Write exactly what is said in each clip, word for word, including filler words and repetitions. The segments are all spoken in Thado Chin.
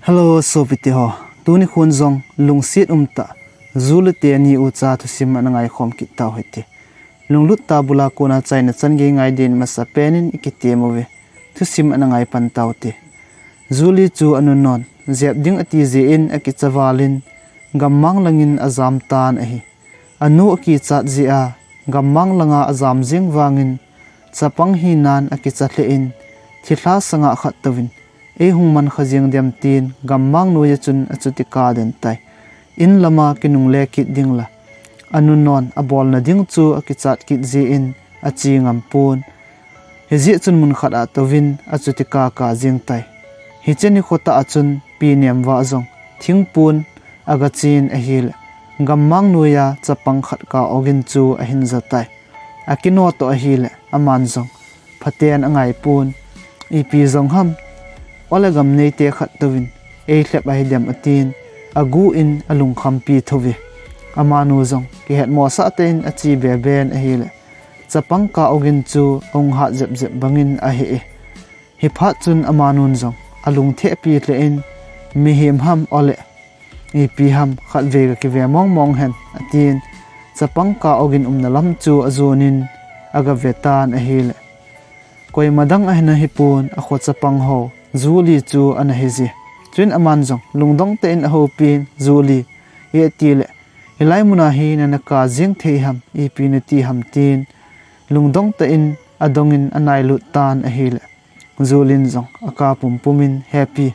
Hello, sopite ho. Tuni khun jong lungset umtah, Julie te ni ucha thusim ana ngaikhom kit tau hite. Lunglut tah bula kona chaina chan gei ngai din masapen in ikitem uve. Thusim ana ngai pan taute. Julie chu anunnon jep ding ati jeh in akicha val in, gammang langin ajam tan ahi. Anu akichat jeh a, gammang langa ajam jing vangin, chapang hinan akicha lheh in, thilha sanga khat touvin, eihung man kha jing dem tin, gammang noiya chun achuti kaden tai. In lama kinungle kit ding la, anunnon abolna ding chu akichat kit jeh in, ache ngam pon. Hijeh chun mun khat a touvin achuti kaka jing tai. Hiche nikho tah a chun Pi Nemvah jong thingpon agachen ahile, gammang noiya chapang khat kah ogin chu ahin ja tai. Akinoh toh ahile, aman jong phaten angaipon. Ipi jong ham, ole gam neite khat touvin eilhep ahidem atin, agu in alungkhampi thouve. Amanu jong kihetmosah tah in ache beben ahile, chapang kah ogin chu ahung hat jep jep bangin ahe e. Hiphat chun amanun jong alungthim pi lheh in, mihem ham ole, ipi ham khatvei kakive mong mong hen, atin, chapang kah ogin umna lam chu ajon in, agave tan ahile, koima dang ahin ahipon, akho chapang ho Julie chu ana hije. Chuin aman jong lungdong tah in ahoupin, Julie, iatile hilai muna hi nana kah jeng thei ham, ipi nati ham tin, lungdong tah in adongin anailut tan ahile, Julie in jong akah pumpum in, He Pi,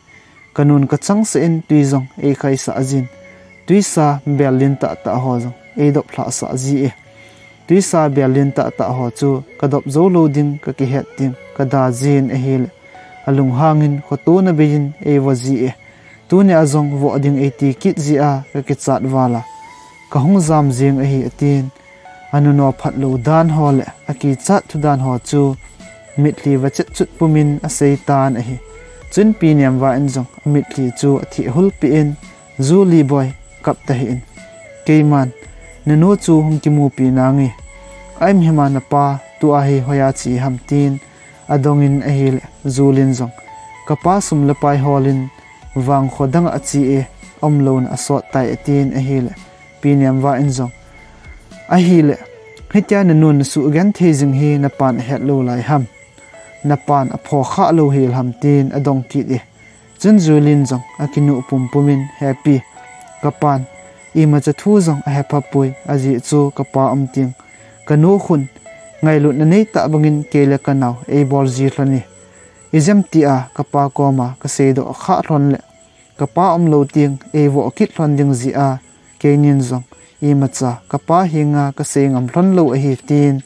kanun kachangseh in twi jong eikhaisah jin, twisa bel lin tahtah ho jong eidop lhahsah ji e. Twisa bel lin tahtah ho chu kadop jou lou ding kakihet ding kada jin ahile, alunghangin khotona beiyin eivo ji e. Tunia jong voh ding eiti kit jeh a kakichat val a, kahung jam jeng ahi, atin. Anuno phatlou dan ho le akichat thu dan ho chu mitlhi vachet chut pumin asei tan ahi. Chun Pi Nemvah in jong amitlhi chu atheh hulpeh in, Julie boi, kap tahih in. Keiman nanu chu hung kimupi nange. Ahimhima napa tua hi hoiya che ham tin adongin ahile, Julie in jong, Kapa sum le pai holin vangkho danga ache e, umlouna asot tai, atin ahile, Pi Nemvah in jong, Ahile, hitia nanun nasuh genthei jing hi napan ahet lou lai ham? Napan apho khah lou hel ham, tin adong kit e. Chun Julie in jong akinuh pumpum in, He Pi, kapan imacha thu jong ahepha poi, ajeh chu kapa um teng kanu khun ngailutna neitah bangin kei le kanao eibol ji lhon e. Ijemtia kapa koma kaseidoh khah lhon le, kapa umlou teng eivoh kit lhon ding jeh a, keinin jong imacha kapa henga kasei ngam lhon lou ahi, tin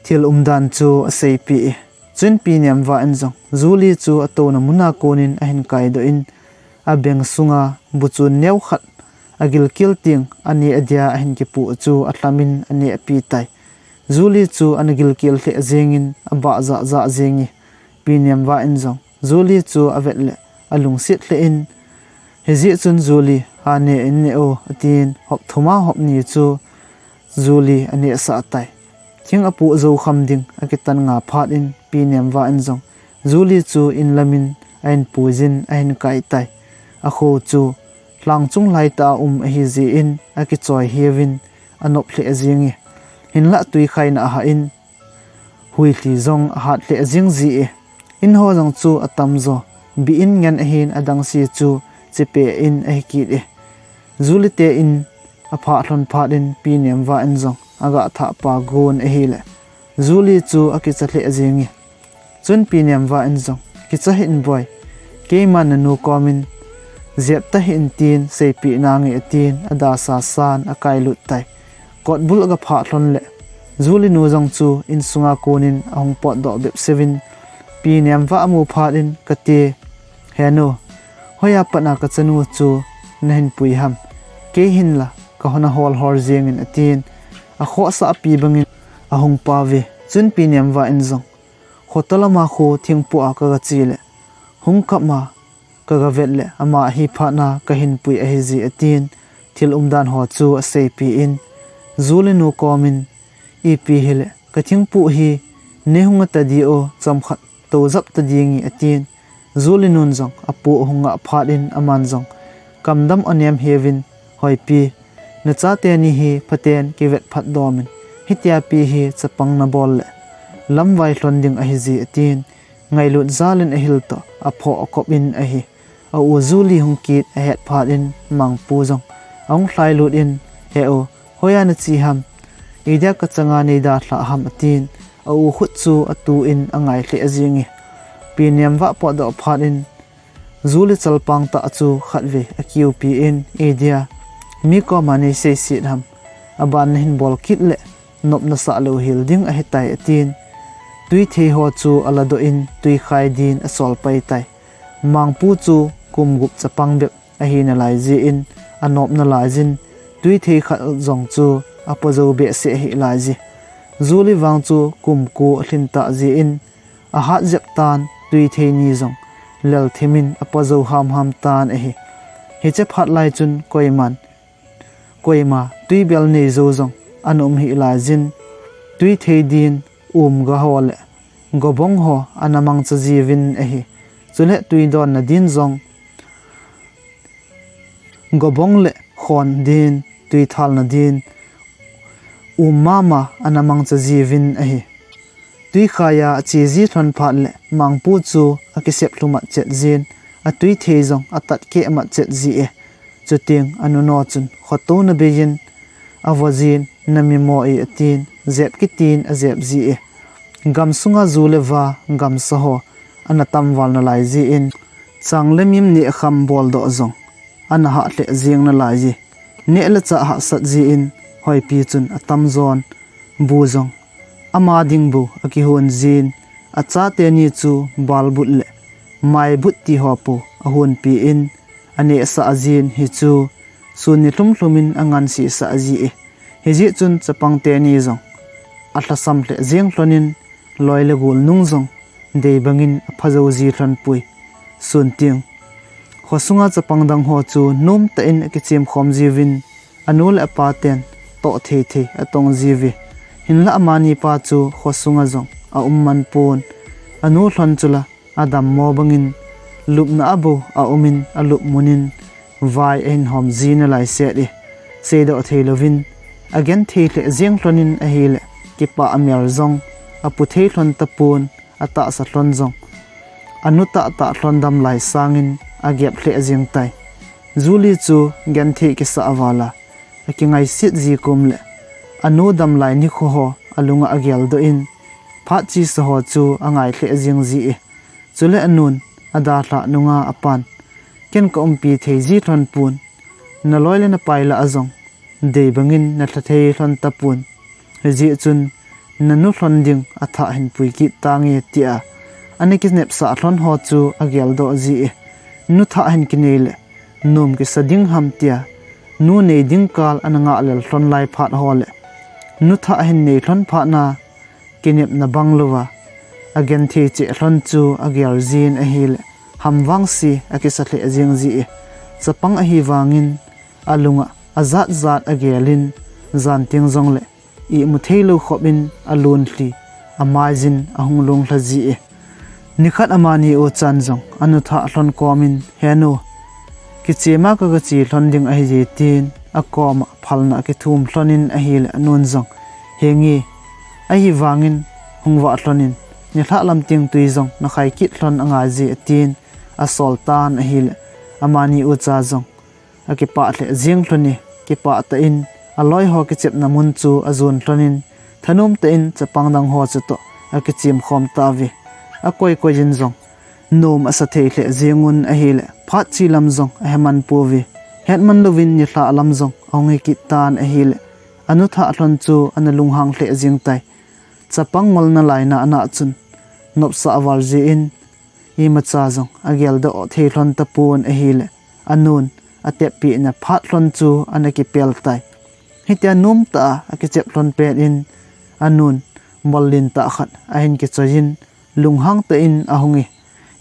thil umdan chu aseipeh e. Chun Pi Nemvah in jong Julie chu atouna muna konin ahin kaidoh in, abeng sunga buchun neo khat agilkel teng aneh adia ahin kipoh chu alhamin anehpi tai. Julie chu ana gilkel lheh jengin abah jah jah jenge. Pi Nemvah in jong Julie chu avet le alungset lheh in, Hijeh chun Julie, aneh in neh o, atin hop thuma hop ni chu Julie anehsah tai. Thing apoh jou kham ding akitan nga phat in Pi Nemvah in jong Julie chu inlamin ahin puiyin ahin kai tai. Akho chu lhang chung laitah a um ahijeh in akichoi heuvin anop lheh jenge. Hinlah twi khaina ahah in huilhi jong ahat lheh jing ji e. In ho jong chu atamjo bi in ngen ahin, adangse chu chepeh in ahi kit e. Julie te in aphah lhon phat in Pi Nemvah in jong aga thahpa gon ahile, Julie chu akicha lheh jenge. Chun Pi Nemvah in jong, Kicha hih in boi, keiman nanu komin jep tahih in tin seipeh nange, atin adasa san akailut tai. Kotbul aga phah lhon le, Julie nu jong chu insunga konin ahung potdoh bepseuvin, Pi Nemvah amu phat in, Kate, he nu, hoiya patna kachanu chu nahin pui ham? Kei hinla kahon ahol hol jengin, atin akhohsahpi bangin ahung pauve. Chun Pi Nemvah in jong, Khoto lama khu thingpoh a kaga che le, hung kap ma kaga vet le, ama ahi phatna kahin pui ahije, atin thil umdan ho chu aseipeh in, Julie nu komin, Ipi hile kathingpoh hi neihung a tadi o, chomkhat tou jap tadinge, atin Julie nun jong apu ahung ngah phat in aman jong, "Kamdam o nem hiuvin, Hoipi, nachate ni hi phaten kivet phat domin, hitia pi hi chapang nabol le lamvai lhon ding ahi ji," atin, ngailut jal in ahil toh aphoh akop in ahi. A u Julie hung kit ahet phat in Mangpu jong ahung lhailut in, "He u, hoiya nache ham? Idia kachanga neidalhah ham?" atin, a u khut chu atu in angai lheh jing e. Pi Nemvah potdoh phat in Julie chalpang tah chu khatvei akiupi in, "Idia mi koma neiseiset ham? Aban nahin bol kit le nop nasah lou hel ding ahitai," atin, tuithei ho chu aladoh in tuikhai din asol pai tai. Mangpu chu kum gup chapang bep ahi nalai jeh in, anop nalai jin, tuithei khat jong chu apo jou behseh hih lai ji. Julie vang chu kum ko alhin tah jeh in, ahat jep tan, tuithei ni jong lel thim in apo jou hamham tan ahi. Hiche phat lai chun koiman, koima tuibel nei jou jong ana um hih lai jin, tuithei din umga ho le gobong ho ana mangcha jiuvin ahi. Chule tui donna din jong gobong le khon din, tui thalna din um mama ana mangcha jiuvin ahi. Tuikhai a ache ji lhon phat le Mangpu chu akisep lhu mat chet jin, atuithei jong atat keh mat chet ji e. Chuteng anu no chun khoto nabei in avo jin, "Nami mo e?" atin, "Jep," kitin ajep ji e. Gam sunga ju le va gamsa ho ana tam val nalai jin, chang le mim neh kham boldoh jong ana hah lheh jeng nalai ji. Neh le chah hahsat jin, Hoipi chun atamjon bu jong ama ding bou akihon jin, achate ni chu balbut le maibut ti ho pou ahonpi in, anehsah jin, hichu sun nilhum lhum in angansehsah ji e. Hijeh chun chapang teni jong alhasam lheh jeng lhon in, loi le gol nung jong dei bangin apha jou ji lhon poi. Sun teng khosunga chapang dang ho chu nomtah in akichem khom jiuvin, anu le apa ten toh thei thei atong jiuve. Hinlah amani pa chu khosunga jong aum man pon, anu lhon chu la adammo bangin lupna a bou aum in, alup mun in vai ahin hom ji nalai set e. Seidoh thei louvin agenthei lheh jeng lhon in ahile, kipah mel jong apu thei lhon tapon, atahsa lhon jong anu tahtah lhon damlai sangin agep lheh jeng tai. Julie chu genthei kisah val a akingaiset ji kom le, anu damlai nikho ho alunga ageldoh in, phat chesa ho chu angai lheh jeng ji e. Chule anun adalhah nunga apan, "Ken kaumpi thei ji lhon pon, naloi le napai lah a jong dei bangin nalha thei lhon tapon. Hijeh chun nanu lhon ding athah hin pui kit tange," tia ana kinepsah lhon ho chu ageldoh ji e. Nu thah hin kinei le nom kisa ding ham tia nu nei ding kal ana ngah lel lhon lai phat ho le, nu thah hin nei lhon phat na kinepna bang louva agenthei cheh lhon chu agel jin ahile, ham vangse akisa lheh jeng ji e. Chapang ahivangin alunga ajat jat agel in, jan teng jongle imu thei lou khop in alunlhi, amaijin ahung lunglha ji e. Nikhat amani u chan jong anu thah lhon kom in, "He nu, kichema kaga che lhon ding ahi," tin akoma phalna akithum lhon in ahile, anun jong, "Henge, ahivangin hung vah lhon in, nilhah lam teng tui jong nakhai kit lhon angai ji," atin asol tan ahile, amani ucha jong akipah lheh jeng lhon e. Kipah tah in aloi ho kichepna mun chu ajon lhon in, thanom tah in chapang dang ho chutoh akichem khom tauve. Akoi koi in jong nom asa thei lheh jeng un ahile, phat che lam jong aheman pouve. Hetman louvin nilhah lam jong ahung hi kit tan ahile, anu thah lhon chu ana lunghang lheh jeng tai. Chapang ngol nalai na ana chun nopsah val jeh in, imacha jong ageldoh thei lhon tapon ahile, anun ateppeh na phat lhon chu ana kipel tai. Hitia nom tah a akichep lhon pet in, anun bol lin tah khat ahin kichoi in, lunghang tah in ahung e.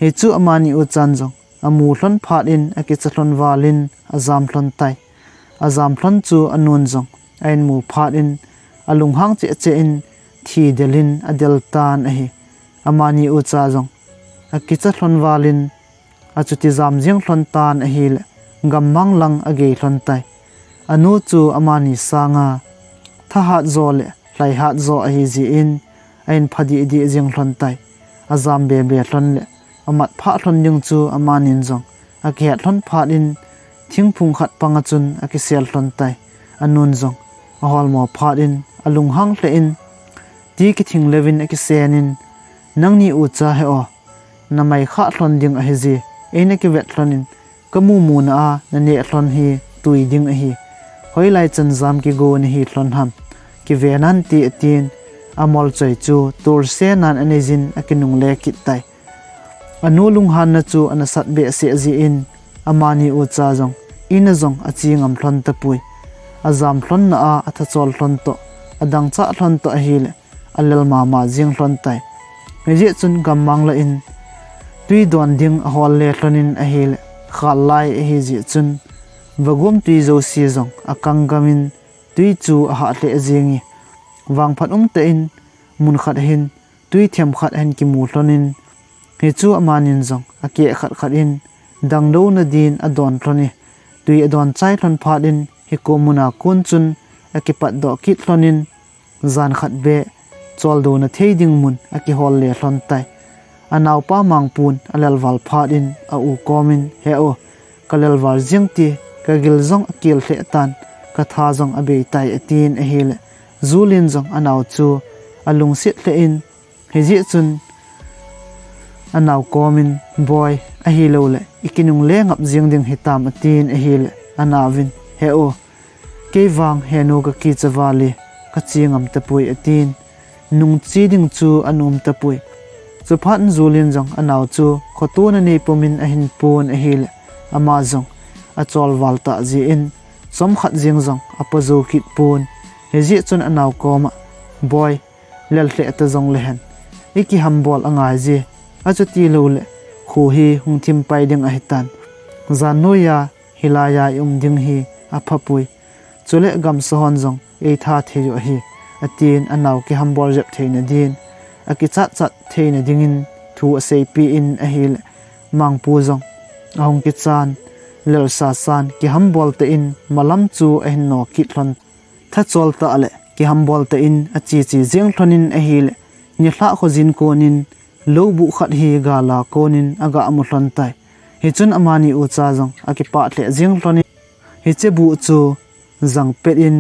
Hichu amani uchan jong amu lhon phat in akicha lhon val in ajam lhon tai. Ajam lhon chu anun jong ahin mu phat in, alunghang cheh cheh in thi del in adel tan ahi. Amani ucha jong akicha lhon val in achuti jam jing lhon tan ahile, gammang lang agei lhon tai. Anu chu amani sanga thahat jo le lhaihat jo ahi jeh in, a-in pha dih dih jing lhon tai. Ajam be be lhon le amat phah lhon ding chu amanin jong akihet lhon phat in, thingphung khat panga chun akisel lhon tai. Anun jong aholmo phat in, alunghang lheh in, ti kithing leuvin akisen in, "Nangni ucha he o, namai khah lhon ding ahi je, eina kivet lhon in, kamu muna a naneh lhon hi tui ding ahi. Hoilai chan jam kigo nahi lhon ham, kive nante," atin, amol choi chu tolse nan anei jin akinungle kit tai. Anu lunghanna chu anasat behseh jeh in, amani ucha jong in a jong ache ngam lhon tapoi. Ajam lhon na a, athachol lhon toh, adangchah lhon toh ahile, alel mama jing lhon tai. Hijeh chun gammang lah in tui don ding ahol le lhon in ahile, khal lai ahi jeh chun vagum tui jouse jong akang gam in tui chu ahah lheh jing e. Vangphat umtah in mun khat hin tui themkhat ahin kimu lhon in, hichu amanin jong akeh khat khat in dangdouna din adon lhon e. Tui adon chai lhon phat in, hiko muna kon chun akipatdoh kit lhon in, jan khat beh choldouna thei ding mun akihol le lhon tai. Anaopa Mangpun alelval phat in a-u komin, "He u, kalelval jing ti, kagil jong akel lheh tan, katha jong abei tai," atin ahile, Julin jong anao chu alungset lheh in, hijeh chun anao komin, "Boi, ahilouleh ikinungle ngap jing ding hitam," atin ahile, anaovin, "He u, kei vang henu kakicha val e, kache ngam tapoi," atin, nungche ding chu anom tapoi. Chuphat in Julin jong anao chu khoto nanei pumin ahin pon ahile, ama jong acholval tah jeh in, chomkhat jeng jong apo jou kit pon. Hijeh chun anao koma, "Boi, lel lheh ta jongle hen, ikihambol angai je, achuti louleh kho hi hung thim pai ding ahitan. Jan noiya hilaiya i-um ding hi aphapoi. Chule gamsa hon jong eitha thei u ahi," atin, anao kihambol jep theina din, akichat chat theina dingin thu aseipeh in ahile, Mangpu jong ahung kichan, lelsa san, kihambol tah in malam chu ahin no kit lhon. Thachol tah le kihambol tah in ache che jeng lhon in ahile, nilhah khojin konin lou buh khat hi gala konin aga mu lhon tai. Hichun amani ucha jong akipah lheh jeng lhon in, hiche buh chu jangpet in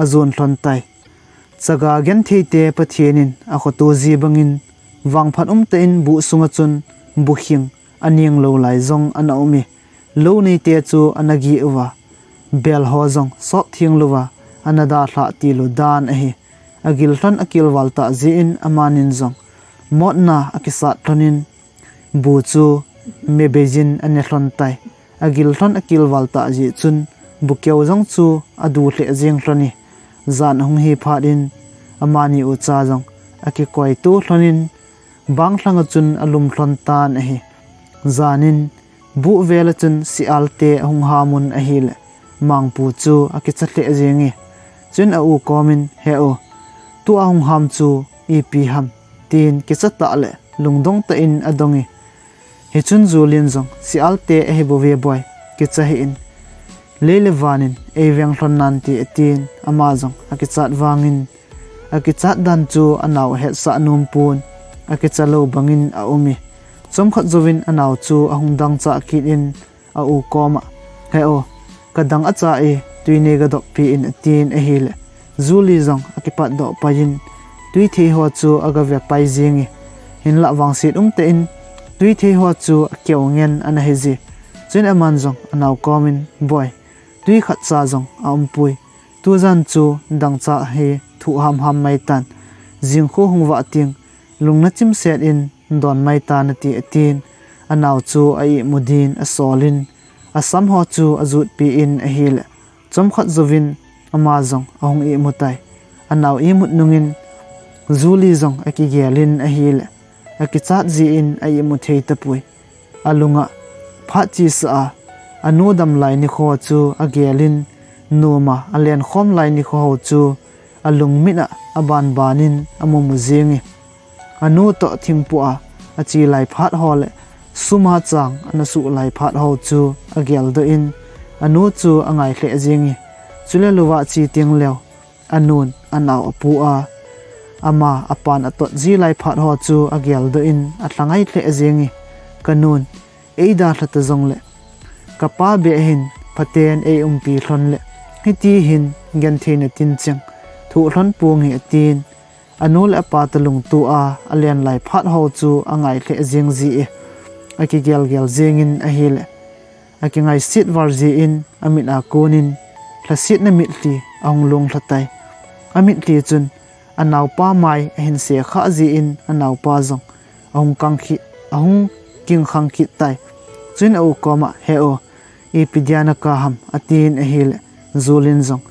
ajon lhon tai. Chaga gentheite Pathen in akhoto ji bangin, vangphat umtah in buh sunga chun bukhing aning lou lai jong ana um e. Lou neite chu ana geh uva, bel ho jong sop theng louva ana dalhah tilu dan ahi. Agil lhon akilval tah jeh in amanin jong motna akisat lhon in, bu chu mebei jin ane lhon tai. Agil lhon akilval tah jeh chun bu keu jong chu adu lheh jeng lhon e. Jan ahung hi phat in amani ucha jong akikoito lhon in, bang lhanga chun alum lhon tan ahi. Jan in buh vel a chun Sialte ahung ham un ahile, Mangpu chu akicha lheh jeng e. Chun a-u komin, "He u, tua hung ham chu ipi ham?" tin kicha tah le lungdong tah in adong e. Hichun Julin jong, "Sialte ahi bouve boi, kicha hih in, lei le van in eiveng lhon nante," atin, ama jong akichat vangin, akichat dan chu anao ahetsah nom pon, akicha lou bangin aum e. Chomkhat jouvin anao chu ahung dangchah kit in, a-u koma, "He u, kadang acha e, tui nei gadoppi in," atin ahile, Juli jong akipatdoh pai in, tuithei ho chu agave pai jeng e. Hinlah vangset umtah in tuithei ho chu akeu ngen ana hi je. Chun aman jong anao komin, "Boi, tui khatcha jong aumpoi. Tujan chu dangchah hi thuh hamham maitan. Jingkho hung vah teng, lung nachimset in don maitan," ati, atin, anao chu a-ihmu din asol in, asam ho chu ajutpi in ahile, chomkhat jouvin ama jong ahung ihmu tai. Anao ihmut nungin Juli jong akigel in ahile, akichat jeh in a-ihmu thei tapoi. Alunga phat chesa a, anu damlai nikho chu agel in, noma alenkhom lai nikho ho chu alungmit a abanban in amumu jeng e. Anu toh thingpoh a ache lai phat ho le Suma chang ana suh lai phat ho chu ageldoh in, anu chu angai lheh jeng e. Chule louva che teng leu, anun anao apu a, ama apan atot ji lai phat ho chu ageldoh in alhangai lheh jeng e. Kanun, eidalha ta jongle, kapa beh hin phaten eiumpi lhon le, hiti hin gentheina tincheng thoh lhon ponge, atin, anu le apa toh lungto a alen lai phat ho chu angai lheh jeng ji e. Akigelgel jeng in ahile, akingaiset val jeh in amit a kon in lhasetna mitlhi ahung long lha tai. Amitlhi chun anaopa mai ahin se kha jeh in anaopa jong ahung kang khit, ahung kingkhang kit tai. Chuin a u koma, "He u, ipi dia nakap ham?" atin ahile, Jul in jong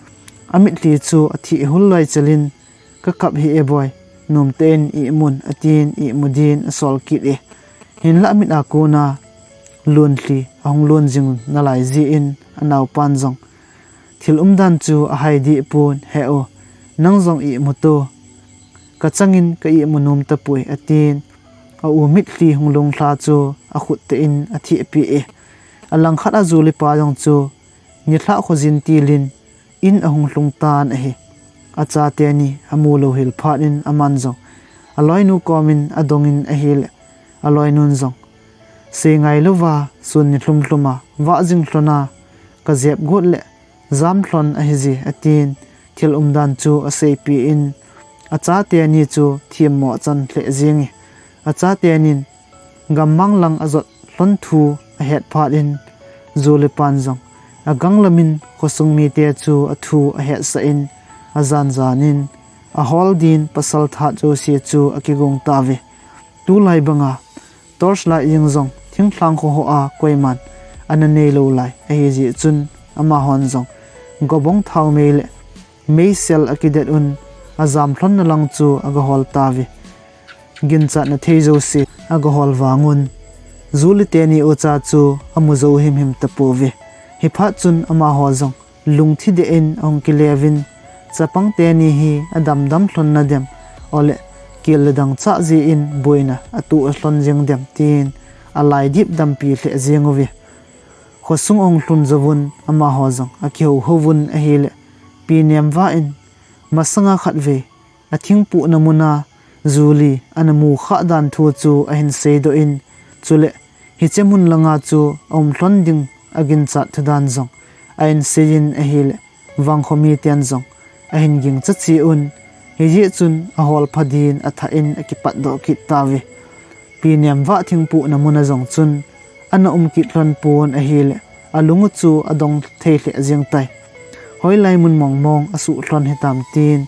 amitlhi chu athih hul loi chel in, "Kakap hih e boi, nomtah in imun," atin imu din asol kit e. Hinlah amit a kon a lonlhi ahung lon jing nalai jeh in anaopan jong thil umdan chu ahai deh pon, "He u, nang jong imu to, kachang in ka imu nom tapoi," atin, a u mitlhi hung long lha chu akhut tah in athehpeh e. Alangkhat a Jul pa jong chu nilhah khojin til in in ahung lhung tan ahi. Achate ni amu lou hel phat in aman jong aloinu kom in adong in ahile, aloinun jong, "Seingai louva sun nilhum lhum a vah jing lhon a kajep got le jam lhon ahi je," atin thil umdan chu aseipeh in, achate ni chu themmo achan lheh jeng e. Achate nin gammang lang ajot lhon thu ahet phat in, Jul pan jong agang lam in khosung mite chu athu ahetsah in, ajan jan in ahol din pasal that jouse chu akigong tauve. Tulai banga torch light jeng jong thinglhang kho ho a koiman ana nei lou lai ahi jeh chun, amahon jong gobong thaomei le meisel akidet un, ajam lhonna lang chu agahol tauve. Ginchatna thei jouse agahol vang un, Jul teni ucha chu amu jou himhim tapouve. Hiphat chun amaho jong lungthim deh in ahung kile uvin, "Chapang teni hi adamdam lhon nadem, ole kel le dangchah jeh in boina atoh lhon jeng dem?" tin alaidip dampi lheh jeng uve. Khosung ahung lhun jouvun amaho jong akihou hou vun ahile, Pi Nemvah in masanga khatvei athingpohna muna Jul ana mu khah dan thu chu ahin seidoh in, chule hiche mun langa chu aum lhon ding aginchat thu dan jong ahin sei in ahile, vangkho miten jong ahin gingcha cheh un, hijeh chun ahol pha din athah in akipatdoh kit tauve. Pi Nemvah thingpohna muna jong chun ana um kit lhon pon ahile, alung u chu adong thei lheh jeng tai. Hoilai mun mongmong asuh lhon hitam tin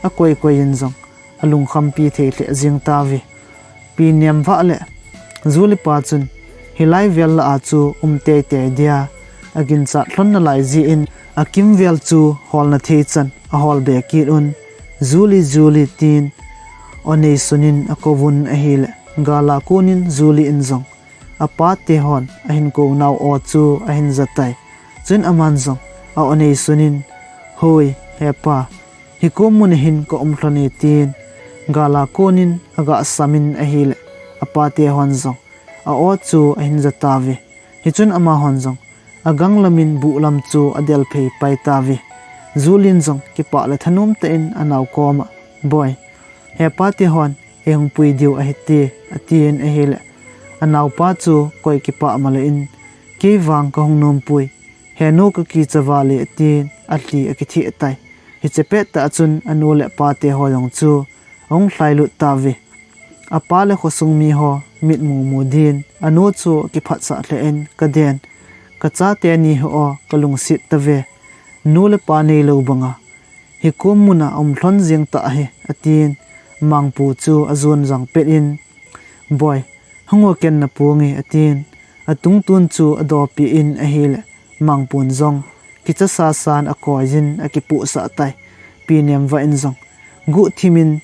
akoi koi in jong alungkhampi thei lheh jeng tauve. Pi Nemvah le Jul pa chun hilai vel lah a chu um teitei dia aginchat lhon nalai jeh in akimvel chu holna thei chan ahol be kit un, "Jul, Jul," tin aw neisun in akouvun ahile, gal a kon in Jul in jong apate hon ahin kou nau aw chu ahin ja tai. Chuin aman jong a aw neisun in, "Hoi, hepa, hikom mun a hin ka um lhon e," tin gal a kon in aga sam in ahile, apate hon jong a aw chu ahin ja tauve. Hichun amahon jong agang lam in buh lam chu adel phei pai tauve. Jul in jong kipah le thanom tah in anao koma, "Boi, hepa te hon eihung pui diu ahi te," atin ahile, anaopa chu koi kipah mala in, "Kei vang kahung nompui, henu kakicha val e," atin alhi akitheh tai. Hiche pettah chun anu le apa te ho jong chu ahung lhailut tauve. Apa le khosung mi ho mitmu mu din anu chu akiphatsah lheh in, "Kaden, kachate ni ho aw, kalungset tave. Nu le pa neilou banga hikom muna um lhon jeng tah ahi," atin Mangpu chu ajon jang pet in, "Boi, hung o, ken naponge," atin atungtun chu adopi in ahile, Mangpun jong kicha sasan akoi jin akipuhsah tai. Pi Nemvah in jong guhthim in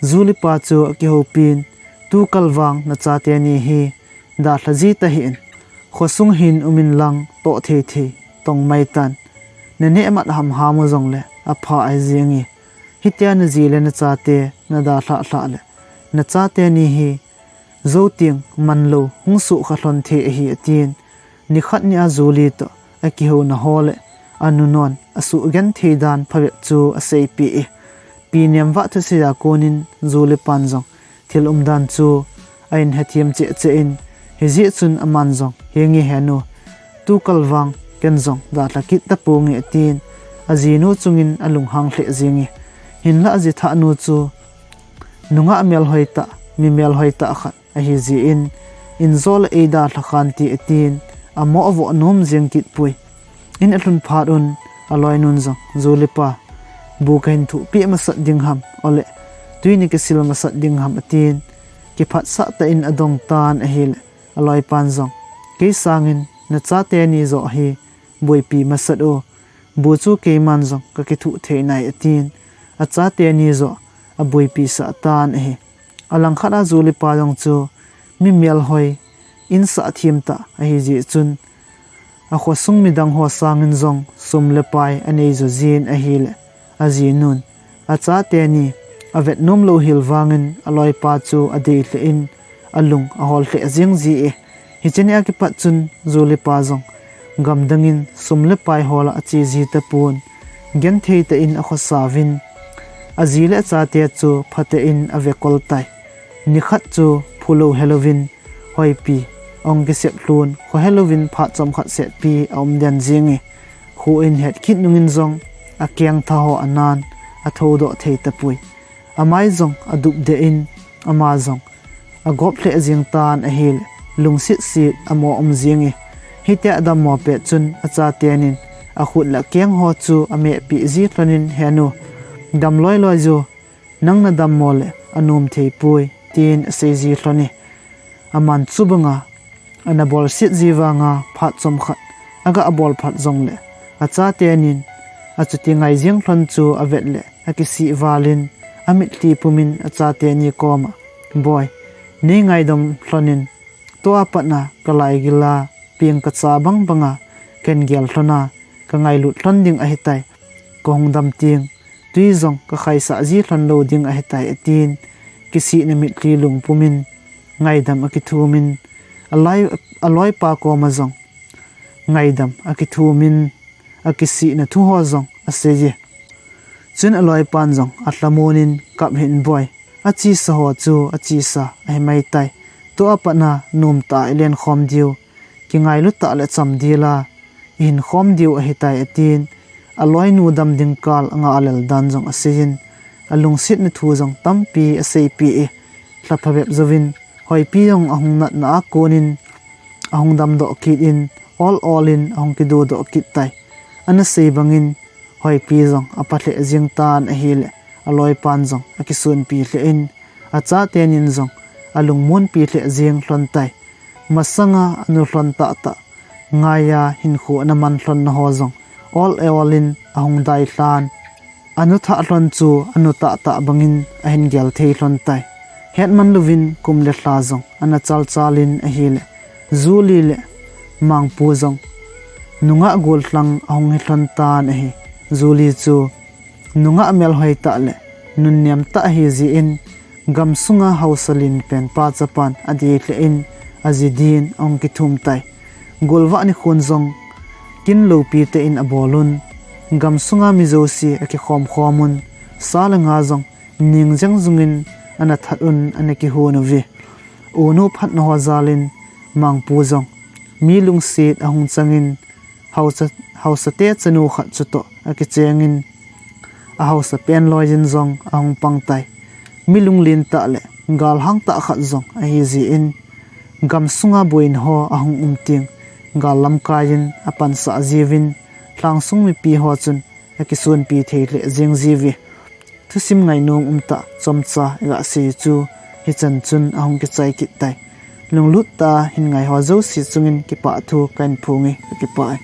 Jul pa chu akihoupin, "Tukal vang nachate ni hi dalha ji tahih in, khosung hin um in lang toh thei thei tong mai tan. Naneh mat hamham u jongle apha ahi jenge. Hitia naji le nachate nadalhah lhah le nachate ni hi Jou teng manlou hung sukha lhon thei ahi, atin. Nikhat nia Julie toh akihouna ho le anu non asugenthei dan phabep chu aseipeh e. Pi Nemvah thusei a konin Julie pan jong thil umdan chu ahin hethem cheh cheh in, hijeh chun aman jong, "Henge henu, tukal vang ken jong dalha kit taponge," atin. Ajinu chungin alunghang lheh jenge. Hinlah aji thahnu chu nungah melhoi tah, mi melhoi tah khat ahi jeh in, "In jo le eidalha khante," atin, amo avoh nom jeng kit poi. In alhun phat un, aloinun jong, "Julie pa, bu kahin thuhpeh masat ding ham, ole tui nakisil masat ding ham," atin, kiphatsah tah in adong tan ahile, aloipan jong, "Kei sangin nachate ni joh hi boipi masat o, bu chu keiman jong kakithuh thei nai," atin, achate ni joh aboipi sah tan ahi. Alangkhat a Julie pa jong chu mi melhoi, in sahthem tah ahi jeh chun, akhosung midang ho sangin jong sum le pai anei jo jin ahile, ajinun achate ni avet nom lou hel vangin aloipa chu adei lheh in, alung ahol lheh jeng ji e. Hiche nia kipat chun Julie pa jong gamdangin sum le pai hol a ache ji tapon, genthei tah in akhosa uvin, aji le achate chu phatah in avekol tai. Nikhat chu phulou helouvin, hoipi ahung kisep lhon, kho helouvin phat chomkhat setpi aum den jenge. Kho in het kit nungin jong akengtha ho anan, athoudoh thei tapoi. Amai jong adupdeh in, ama jong agop lheh jeng tan ahile, lungset set amo um jenge. Hitia adammo pet chun achaten in akhut le akeng ho chu amehpeh ji lhonin, "Henu, dam loiloi jo, nang nadammo le anom thei poi," tin asei ji lhone. Aman chubanga ana bolset ji vanga phat chomkhat aga bol phat jongle, achaten in achuti ngai jeng lhon chu avet le akisih valin, amitlhi pumin achate ni koma, "Boi, nei ngaidam lhonin, tua patna kalaigila peng kacha bang banga ken gel lhona kangailut lhon ding ahitai. Kahung dam teng tui jong kakhaisah ji lhon lou ding ahitai," atin, kisihna mitlhi lungpumin ngaidam akithumin, aloi, aloipa koma jong ngaidam akithumin, akisihna thu ho jong aseiye. Chun aloipan jong alhamon in, "Kap hih in boi, achesa ho chu achesa ahimai tai. Tua patna nomtah a ilen khom diu, kingailu tah le chamdel a ihin khom diu ahitai," atin, aloinu dam ding kal anga lel dan jong aseiyin, alungsetna thu jong tampi aseipeh e. Lha phabep jouvin, Hoipi jong ahung natna a konin ahung damdoh kit in, ol ol in ahung kidodoh kit tai. Ana sei bangin, Hoipi jong apha lheh jeng tan ahile, aloipan jong akisonpi lheh in, achaten in jong alungmonpi lheh jeng lhon tai. Masanga anu lhon tahtah ngaiya hinkho ana man lhonna ho jong ol ol in ahung dai lhan. Anu thah lhon chu anu tahtah bangin ahin gel thei lhon tai. Hetman louvin kum le lha jong ana chalchal in ahile, Julie le Mangpu jong nungah gollhang ahung hi lhon tan ahi. Julie chu nungah melhoi tah le nunnem tah ahi jeh in, gamsunga haosa lenpen pa chapan adei lheh in, aji din ahung kithum tai. Golvah nikhon jong kin loupi tah in abol un, gamsunga mi jouse akikhom khom un, sa le nga jong ning jeng jungin ana that un, ana kihon uve. Unu phatna ho jal in Mangpu jong mi lungset ahung changin, haosa, haosate chanu khat chutoh akichengin, ahaosa pen loiyin jong ahung pang tai. Mi lunglen tah le galhang tah khat jong ahi jeh in, gamsunga boina ho ahung um teng, gal lamkai in apansah jiuvin, lhangsung mipi ho chun akisonpi thei lheh jeng jiuve. Thusim ngainom umtah chomcha iga sei chu hichan chun ahung kichai kit tai. Lunglut tah a hin ngai ho jouse chungin kipah thu kahin phonge, kakipah e.